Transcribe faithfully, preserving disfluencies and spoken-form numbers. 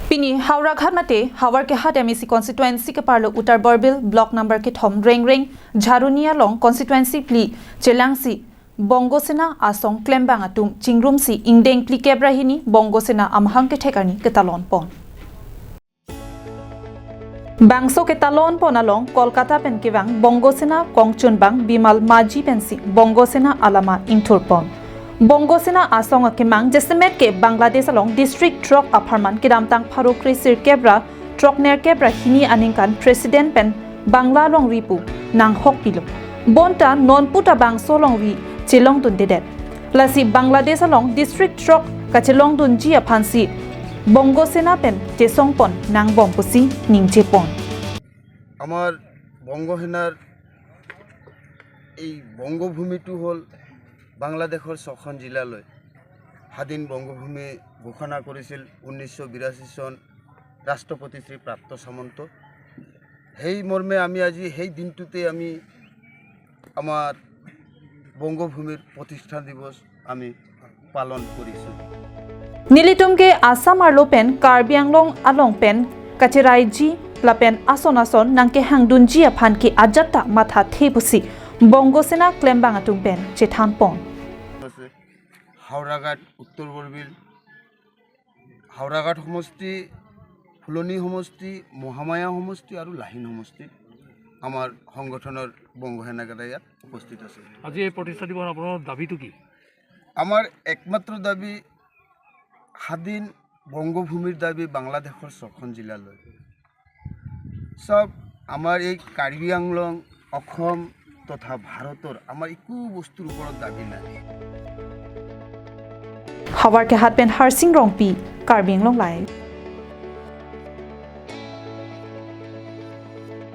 Pini Howraghat mate Havarkehat M A C constituency keparlo Uttar Borbil block number kethom Rengreng Jharuni along constituency phli chelangsi Bongo Sena asong klembang atum chingrumsi ingdeng phlikep ra hini Bongo Sena amahang kethek arni ketalon pon. Bangso ketalon pon along Kolkata pen kevang Bongo Sena kongchunbang Bimal Maji pensi Bongo Sena alama ingthur pon. Bongo Sena asong akemang jasemet ke Bangladesh along district throk apharman kedamtang pharo kre sirkep ra throk nerkep ra hini aningkan president pen Bangla longri pu nanghok pilo. Bonta non puta bangso longri chelongdundedet. Lasi Bangladesh along district throk kachelongdunji aphansi Bongo Sena pen chesong pon nangbom pusi ningje pon. আমার বংগসেনাৰ এই বংগভূমিটো হ'ল বাংলাদেশৰ ছখন জিলালৈ স্বাধীন বংগভূমি ঘোষণা কৰিছিল ঊনৈছশ বিৰাশী চন ৰাষ্ট্ৰপতি শ্ৰী প্ৰাপ্ত সামন্ত। সেই মৰ্মে আমি আজি সেই দিনটোতে আমি আমাৰ বংগভূমিৰ প্ৰতিষ্ঠা দিৱস আমি পালন কৰিছোঁ। Nelitum ke Assam arlo pen Karbi Anglong along pen kacheraiji lapen ason ason nangkehangdunji aphan ke ajat ta mathathe pusi Bongo Sena klembang atum pen chethan pon. আছে হাওৰাঘাট, উত্তৰ বৰবিল, হাওৰাঘাট সমষ্টি, ফুলনি সমষ্টি, মহামায়া সমষ্টি আৰু লাহিন সমষ্টিত আমাৰ সংগঠনৰ বংগসেনাকেইটা ইয়াত উপস্থিত আছে। আজি এই প্ৰতিষ্ঠা দিৱসত আপোনাৰ দাবীটো কি? আমাৰ একমাত্ৰ দাবী স্বাধীন বংগভূমিৰ দাবী বাংলাদেশৰ ছখন জিলালৈ। চাওক, আমাৰ এই কাৰ্বি আংলং, অসম তথা ভাৰতৰ আমাৰ একো বস্তুৰ ওপৰত দাবী নাই। Havarkehat pen Harsing Rongpi, Karbi Anglong Live.